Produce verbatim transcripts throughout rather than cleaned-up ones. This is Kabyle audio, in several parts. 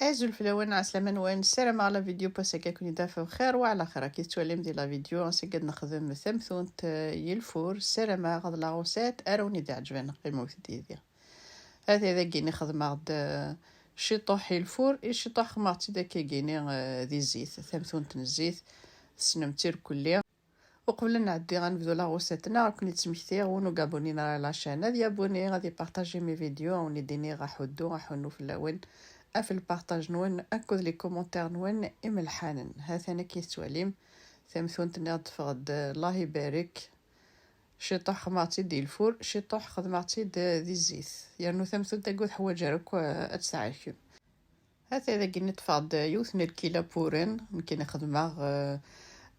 Azul fell-awen, ɛeslama-nwen, ssarameɣ la vidéo n wass-agi ad ken-id-taf bxir wa ɛla xir. Akka i tettwalim di la vidéo, ass-agi ad nexdem tamtunt, eh, i lfur. Ssarameɣ d la recette ara wen-id-iɛeǧben, qqimet yid-i. Ata dagi-ni xedmeɣ-d, eh, ciṭuḥ i lfur, i ciṭuḥ xedmeɣ-tt-id akkagi-ni, eh, di zzit, tamtunt n zzit, tessnem-tt irkelli. Uqbel ad nɛeddi ad nebdu la recette-nneɣ, ad ken-id-smektiɣ, win ur gabuni ara la chaîne, ad yabuni, ad ipartaji mes vidéos, ad wen-id-iniɣ aḥuddu, aḥunnu fell-awen, af lpartaj-nwen akked les commentaires-nwen imelḥanen. Ha-t-an akka i tettwalim, tamtunt-nni ad teffeɣ-d, Allah ibarek. Ciṭuḥ xedmeɣ-tt-id di lfur, ciṭuḥ xedmeɣ-tt-id di zzit. Yernu tamtunt-agi ur teḥwaǧ ara akk, eh, ad tt-tɛerkem. Ata dagi-ni ṭṭfeɣ-d yiwet n lkila n wuren, nekkini xedmeɣ, eh,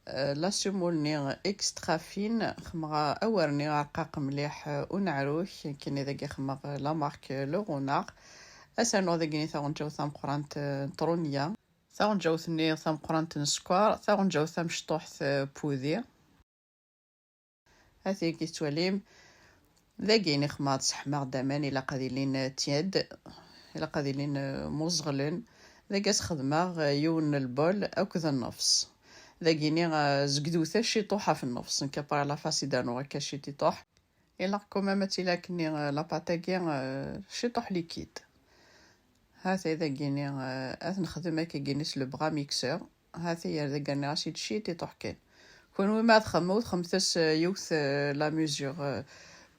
eh, la semoule-nni extra fine, xedmeɣ awren-nni arqaq mliḥ, eh, uneɛruk, nekkini dagi xedmeɣ la marque Le Renard. Ad s-rnuɣ dagi-ni taɣenǧawt tameqqrant, eh, n trunya, taɣenǧawt-nni tameqqrant n sskeṛ, taɣenǧawt tamecṭuḥt, eh, n wudi. Ha-t-agi tettwalim. Dagi-ni xedmeɣ-d, sseḥmaɣ-d aman, ilaq ad ilin tièdes, ilaq ad ilin, eh, muẓɣlen. Dagi ad s-xedmeɣ, eh, yiwen n lbol akked nnefṣ. Dagi-ni, eh, zegdewt-as ciṭuḥ ɣef nnefṣ. Nekk après la phase i d-rnuɣ akka ciṭiṭuḥ. Ilaq quand même ad tili akkenni, eh, la pâte-agi, eh, ciṭuḥ liquide. Ha-t-ay dagi-ni, eh, ad t-nexdem akkagi-ni s le bras mixeur. Ha-t-ay ar dagi rniɣ-as-id ciṭiṭuḥ kan. Kunwi ma ad txemmem, txemmet-as, eh, yiwet, eh, la mesure, eh, n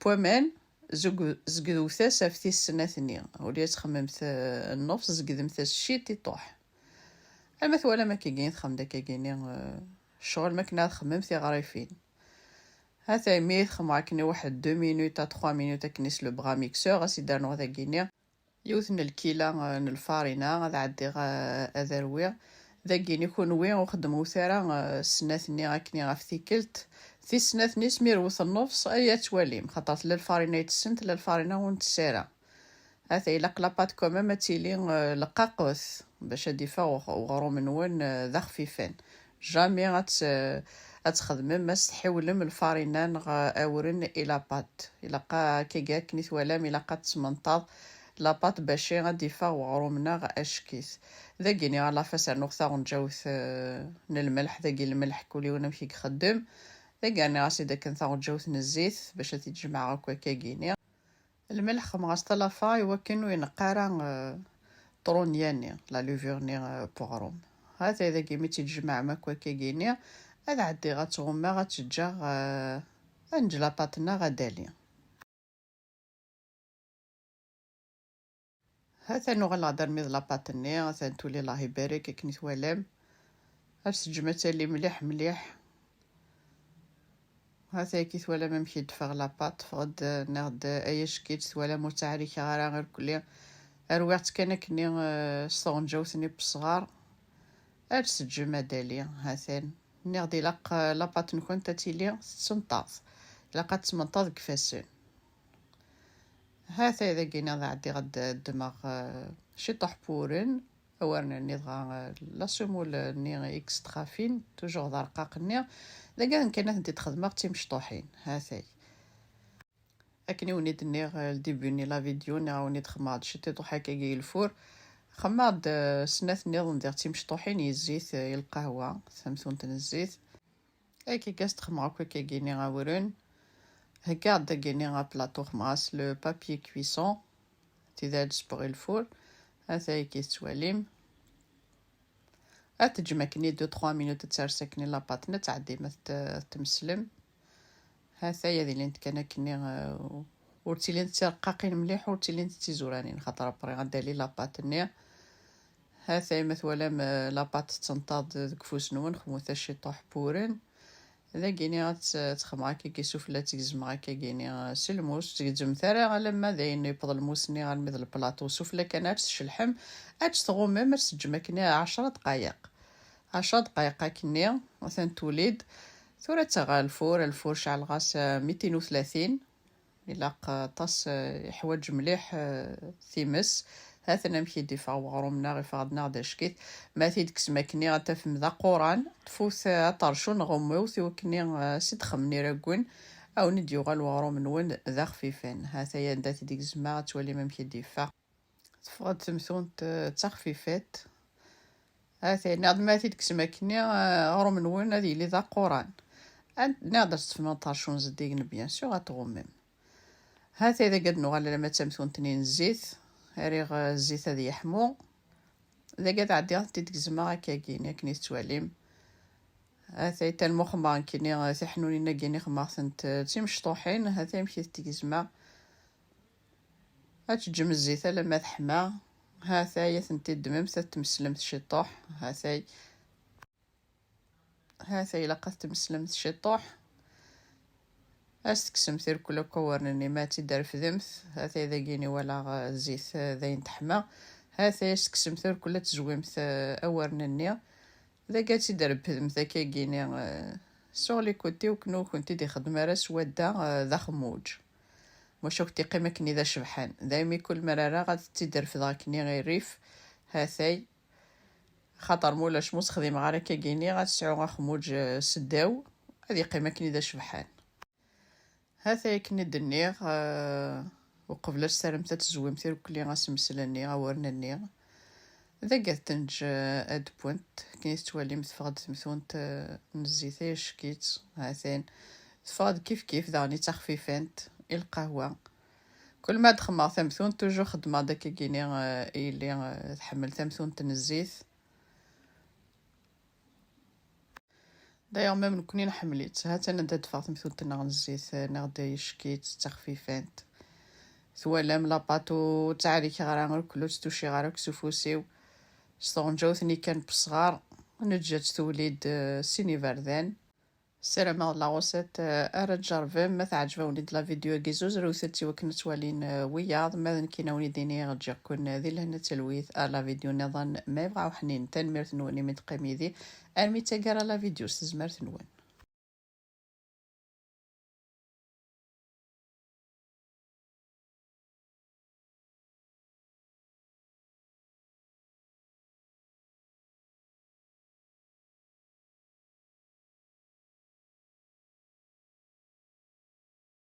waman, zeg-, zegdewt-as ɣef tis snat-nni. Ula ad txemmemt, eh, nnefṣ, zegdemt-as ciṭiṭuḥ. Alma twalam akkagi, txemmem-d akkagi-ni, eh, ccɣel makken ad txemmem tiɣrifin. Ha-t-ay mi txemmem akken i waḥed deux minutes à trois minutes akken s le bras mixeur, ad s-id-rnuɣ dagi-ni. Yiwet n lkila, eh, n lfarina, ad ɛeddiɣ, eh, ad rwiɣ. Dagi-ni kunwi ur xeddmut ara, eh, snat-nni akken ɣef tikkelt. Tis snat-nni s mi rwet nnefṣ, ay ad twalim, xaṭer tella lfarina i tessen, tella lfarina ur ntess ara. Ata ilaq la pâte quand même ad tili, eh, lqaqet bac ad d-iffeɣ uɣ-, uɣrum-nwen, eh, d axfifan. Jamais ad tt-, ad txedmem, ad s-tḥiwlem lfarina neɣ awren i la pâte. Ilaq a-, akkagi akken i twalam, ilaq ad tesmenṭaḍ la pâte bac ad d-iffeɣ uɣrum-nneɣ acek-it. Dagi-ni ɣer la fin ad s-rnuɣ taɣenǧawt, eh, n lmelḥ, dagi lmelḥ kul yiwen amek i ixeddem. Dagi rniɣ-as-id akken taɣenǧawt n zzit bac ad t-id-jemɛeɣ akk akkagi-ni. Lmelḥ xedmeɣ-as talafa i wakken ur ineqq ara, eh, trunya-nni, la levure-nni, eh, n uɣrum. Ha-t-ay dagi mi tt-id-jemɛem akk akkagi-ni, ad ɛeddiɣ ad tt-ɣummeɣ, ad tt-ǧǧeɣ, eh, ad neǧǧ la pâte-nneɣ ad d-tali. Ha-t-an uɣaleɣ-d armi d la pâte-nni, ha-t-an tuli, Allah ibarek, akken i twalam. Ad s-teǧǧem ad tali mliḥ mliḥ. Ha-t-ay akka i twalam amek i d-teffeɣ la pâte, teffeɣ-d, nniɣ-d ay acek-itt, twalam ur ttɛerrikeɣ ara irkelli. Rwiɣ-tt kan akkenni, eh, s tɣenǧawt-nni n wesɣar. Ad s-teǧǧem ad d-tali, ha-t-an. Nniɣ-d ilaq, eh, la pâte-nkent ad tili tettenṭaḍ. Ilaq ad tesmenṭaḍ deg ifassen. Ha-t-ay dagi-ni ad ɛeddiɣ ad d-, ddmeɣ, eh, ciṭuḥ n wuren. Awren-nni dɣa, eh, la semoule-nni extra fine, toujours d arqaq-nni. Dagi ad nekkan ad tent-id-xedmeɣ d timecṭuḥin. Ha-t-ay. Akken i wen-id-nniɣ, eh, le début-nni la vidéo, nniɣ-awen-id xemmeɣ-d ciṭiṭuḥ akkagi i lfur. Xemmeɣ-d, eh, snat nniḍen diɣ d timecṭuḥin i zzit, eh, i lqahwa, tamtunt n zzit. Akka i as-d-xemmeɣ akk akkagi-ni awren. Heggaɣ-d dagi-ni aplaṭu, xemmeɣ-as le papier cuisson. Tidal sbeɣ i lfur. Ata akka i tettwalim. Ad teǧǧem akken i deux trois minutes ad ters akken i la pâte-nni ad tɛeddi ma tet-, temslem. Ha-t-ay ad ilint kan akken i, eh, ur ttilint d tirqaqin mliḥ, ur ttilint d tizuranin, xaṭer après ad d-tali la pâte-nni. Ha-t-ay ma twalam, eh, la pâte tettenṭaḍ deg ufus-nwen, xedmet-as ciṭuḥ n wuren. Dagi-ni ad tt-, ad tt-xemmeɣ akkagi sufella, ad tt-gezmeɣ akkagi-ni, eh, s lmus. Ur tt-gezzmemt ara alamma d ayen yewweḍ lmus-nni armi d lplaṭu. Sufella kan ad tt-tcelḥem, ad tt-tɣummem, ad tt-teǧǧem akken ɛecra dqayeq. Ɛecra dqayeq akkenni, atan tuli-d. Tura ad taɣ ɣer lfur, lfur ceɛleɣ-as, eh, mitin u tlatin. Ilaq aṭas, eh, iḥwaǧ mliḥ, eh, times. Ha-ten amek i d-iffeɣ weɣrum-nneɣ, iffeɣ-d neɣ d acek-it. Ma t-id-tekkes-m akkenni ad tafem d aquran. Tfut, eh, aṭercu neɣ ummiwt i wakken, eh, s-id-xemmen iraggen. A wen-id-yuɣal weɣrum-nwen d axfifan. Ha-t-aya anda t-id-gezmeɣ, ad twalim amek i d-iffeɣ. Teffeɣ-d temtunt, eh, d taxfifat. Hatay, nniɣ-d ma t-id-kksemt akkenni, eh, aɣrum-nwen ad yili d aquran. Ad, nniɣ-d ad teṭṭfem aṭercun zeddigen, bien sûr, ad tɣummem. Hatay, dagi ad nuɣal alamma d tamtunt-nni n zzit. Rriɣ, eh, zzit ad yeḥmu. Dagi ad ɛeddiɣ ad tent-id-gezmeɣ akkagi, akken i tettwalim. Hatay, talmuxma nekkini, eh, tiḥnunin-agi-nni xemmeɣ-tent, eh, d timecṭuḥin. Hatay amek i tent-gezmeɣ. Ad teǧǧem zzit alamma teḥma. Hatay, ad tent-id-tmemt, ad tmeslemt ciṭuḥ. Hatay, hatay, ilaq ad tmeslemt ciṭuḥ. Ad s-tekksemt irkel akk awren-nni, ma ad tt-id-refdemt. Hatay, dagi-ni walaɣ, eh, zzit, eh, d ayen teḥma. Hatay, ad s-tekksemt irkel, ad tezwimt, eh, awren-nni. Dagi ad tt-id-rebdemt akkagi-ni, eh, sur les côtés, akken ur kent-id-ixeddem ara s wadda, eh, d axemmuǧ. Maca ur kent-iqqim akken i d acebḥan. Daymi kul mi ara ad tt-id-refdeɣ akken i rrif, hatay. Xaṭer ma ulac, ma ur s-xdimeɣ ara akkagi-ni, ad tesɛu axemmuǧ, eh, seddaw, ad yeqqim akken i d acebḥan. Hatay akken i d-nniɣ, eh, uqbel ad tessaremt ad tezwimt irkelli, asemsel-nni, awren-nni. Dagi ad tenǧ, eh, ad d-wwent. Akken i tettwalim, teffeɣ-d temtunt, eh, n zzit, ay ack-itt, hatan. Teffeɣ-d kif kif, daɣen i d taxfifant, i lqahwa. Kul ma d-xemmeɣ tamtunt, toujours xeddmeɣ-d akkagi-ni, eh, i yelli, eh, tḥemmel tamtunt n zzit. D'ailleurs, même nekkni nḥemmel-itt. Hatan anda d-teffeɣ temtunt-nneɣ n zzit, eh, neɣ d ay ack-itt, d taxfifant. Twalam la pâte ur ttɛerrikeɣ ara irkel, ur tt-tuciɣ ara akk s ufus-iw. S tɣenǧawt-nni kan n wesɣar, neǧǧa-tt tewli-d, eh, sin iberdan. Ssarameɣ la recette, eh, ara tjerrbem. Ma teɛǧeb-awen-id la vidéo-agi, zuzrewt-tt i wakken ad twalin, eh, wiyaḍ. Ma d nekkini ad wen-id-iniɣ, ǧǧiɣ-ken di lehna d talwit ar la vidéo nniḍen ma yebɣa uḥnin. Tanemmirt-nwen imi d-teqqim yid-i armi d taggara la vidéo s tezmert-nwen.